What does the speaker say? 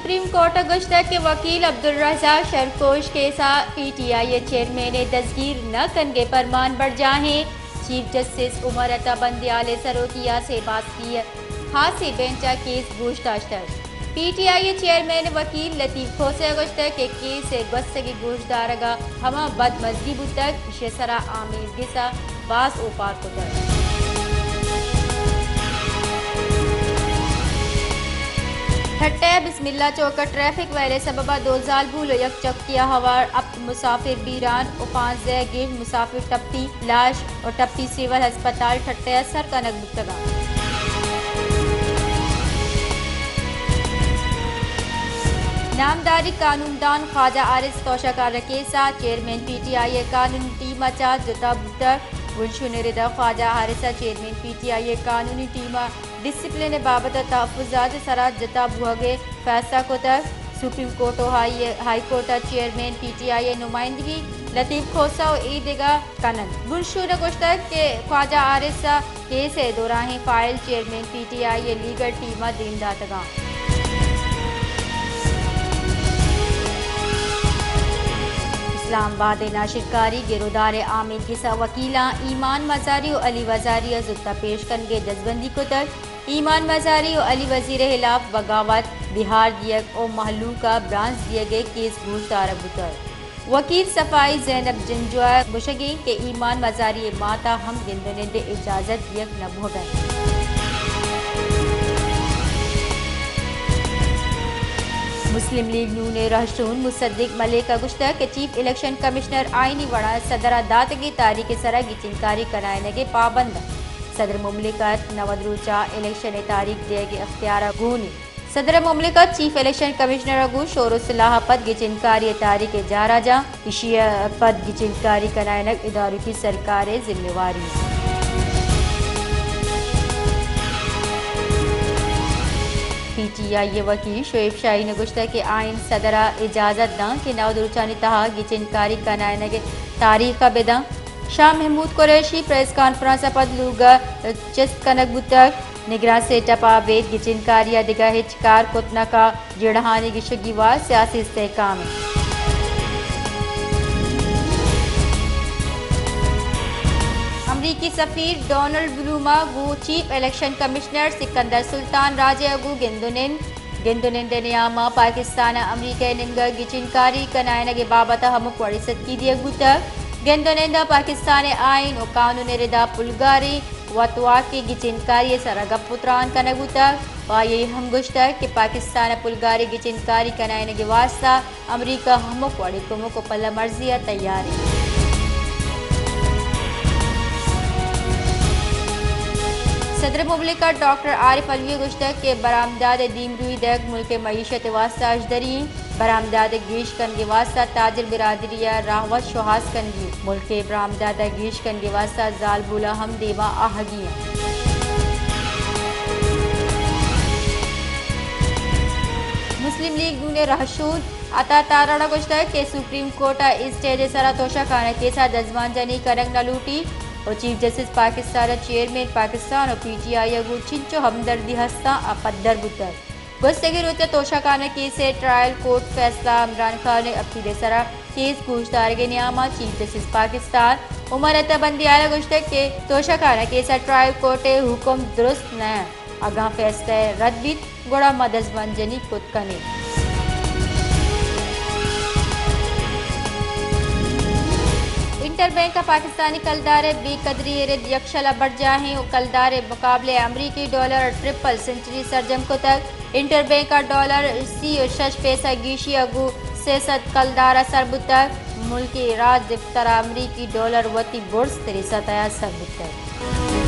Supreme court ءَ گوشتگ کہ وکیل عبدالرزاق شرکوش کیس ءَ پی ٹی آئی ءِ چیئرمین ءِ دزگیر نہ کنگ ءِ پرمان برجاہ ایں۔ چیف جسٹس عمر عطا بندیال ءِ سروکی ءَ سے باسکی ءِ خاصیں بینچ ءَ کیس گوش داشتگ۔ پی ٹی آئی ءِ چیئرمین ءِ وکیل لطیف کھوسہ ءَ گوشتگ کہ کیس ءِ گوستگیں گوشدارگ ءَ ہما بدمزگی بوتگ، ایشی ءِ سرا آمید گس ءَ باز اوپار کتگ۔ ٹھٹہ ءِ بسم اللہ چوک ءَ ٹریفک ویل ءِ سبب ءَ دو زالبول ءُ یک چکی ءَ ہوار ہپت مسافر بیران ءُ پانزدہ گیش مسافر ٹپی لاش ءُ ٹپی سول ہسپتال ٹھٹہ ءَ سر کنگ بوتگ اَنت۔ نامداری قانون دان خواجہ حارث توشہ کار ءِ کیس ءَ چیئرمین پی ٹی آئی ءِ قانونی ٹیم ءَ چہ جتا بوتگ۔ بنشون ءِ رد ءَ خواجہ حارث ءَ چیئرمین پی ٹی آئی ءِ قانونی ٹیم ءَ ڈسپلن ءِ بابت ءَ تحفظات ءِ سرا جتا بوھگ ءِ فیصلہ کتگ۔ سپریم کورٹ ءُ ہائی، ہائی کورٹ ءَ چیئرمین پی ٹی آئی ءِ نمائندگی لطیف کھوسہ ءُ اے دگہ کن اَنت۔ بنشون ءَ گوشتگ کہ خواجہ حارث ءَ کیس ءِ دوراہیں file chairman P T I ءِ لیگل ٹیم ءَ دیم داتگ اَنت۔ اسلام آباد ءِ ناشرکاری گرودار ءِ آمید گس ءَ وکیلاں ایمان مزاری ءُ علی وزاری ءَ زوت ءَ پیش کنگ ءِ دزبندی کتگ۔ ایمان مزاری ءُ علی وزیر ءِ ہلاپ بغاوت، بہار دیگ ءُ مہلوک ءَ برانز دیگ ءِ کیس گوش دارگ بوتگ۔ وکیل صفائی زینب جنجو ءِ گوشگ اِنت کہ ایمان مزاری ءِ مات ءَ ہم گند ءُ نند ءِ اجازت دیگ نہ بوھگ ءَ اِنت۔ مسلم لیگ نون ءِ رہشون مصدق ملک ءَ گوشتگ کہ چیف الیکشن کمشنر آئینی وڑ ءَ صدر ءَ داتگیں تاریخ ءِ سرا گچینکاری کنائینگ ءِ پابند اِنت۔ صدر مملکت نود روچ ءَ الیکشن ءِ تاریخ دیگ ءِ اختیار ءَ گون اِنت۔ صدر مملکت چیف الیکشن کمشنر ءَ گوں شور ءُ صلاح ءَ پد گچینکاری ءِ تاریخ ءِ جار ءَ جاں، ایشی ءَ پد گچینکاری کنائینگ ادارکی سرکار ءِ ذمہ واری اِنت۔ پی ٹی آئی ءِ وکیل شعیب شاہین ءَ گوشتگ کہ آئین صدر ءَ اجازت داں کہ نود روچانی تہا گچینکاری کنائینگ ءِ تاریخ ءَ بداں۔ شاہ محمود قریشی پریس کانفرنس ءَ پد لوگ ءَ چست کنگ بوتگ۔ نگراں سیٹ اپ ءَ ابید گچینکاری ءَ دگہ ہچ کار کت نہ کنت، جیڑہانی گشگی وار سیاسی استحکام اِنت۔ امریکی سفیر ڈونلڈ بلوم ءَ گوں چیف الیکشن کمشنر سکندر سلطان راجہ ءَ گوں گند ءُ نند، گند ءُ نند ءِ نیام ءَ پاکستان ءَ امریکہ ءِ نیمگ ءَ گچینکاری کنائینگ ءِ بابت ءَ ہمک وڑیں ستکی دیگ بوتگ۔ گند ءُ نند ءَ پاکستان ءِ آئین ءُ قانون ءِ رد ءَ پلگاری وتواکی گچینکاری ءِ سرا گپ ءُ تران کنگ بوتگ ءُ آئی ءَ اے ہم گوشتگ کہ پاکستان ءَ پلگاری گچینکاری کنائینگ ءِ واستہ امریکہ ہمک وڑیں کمک ءُ پلہ مرزی ءَ تیار اِنت۔ صدر مملکت ڈاکٹر عارف علوی ءَ گوشتگ کہ برآمدات ءِ دیمروئی دئیگ ملک ءِ معیشت ءِ واستہ اژدری اِنت۔ برآمدات ءِ گیش کنگ ءِ واستہ تاجر برادری ءَ راہ وت شوہاز کنگی اِنت۔ ملک ءِ برآمدات ءِ گیش کنگ ءِ واستہ زالبولاں ہم دیما آہگی اَنت۔ مسلم لیگ نون ءِ رہشون عطا تارڑ ءَ گوشتگ کہ سپریم کورٹ ءَ اے سٹیج ءِ سرا توشہ خانہ کیس ءَ دزبان جنی کنگ نہ لوٹیت ءُ چیف جسٹس پاکستان ءِ چیئرمین پاکستان ءُ پی ٹی آئی ءَ گوں چنچو ہمدردی ہستاں آ پدر بوتگ۔ گوستگیں روچ ءَ توشہ خانہ کیس ءِ ٹرائل کورٹ ءِ فیصلہ عمران خان ءِ اپیل ءِ سرا کیس گوشدارگ ءِ نیام ءَ چیف جسٹس پاکستان عمر عطا بندیال ءَ گوشتگ کہ توشہ خانہ کیس ءِ ٹرائل کورٹ ءِ حکم درست نہ اَنت، اگاں فیصلہ رد بیت گڑا ما دزبند جنی کت کنیں۔ انٹر بینک ءَ پاکستانی کلدار ءِ بے قدری ءِ رد یکشل ءَ برجاہ ایں ءُ کلدار ءِ مقابلہ ءَ امریکی ڈالر ءَ ٹرپل سنچری سرجم کتگ۔ انٹر بینک ءَ ڈالر سی ءُ شش پیسہ گیشی ءَ گوں سے سد کلدار ءَ سر بوتگ۔ ملک ءِ راج دفتر ءَ امریکی ڈالر وتی برز تریں سطح ءَ سر بوتگ۔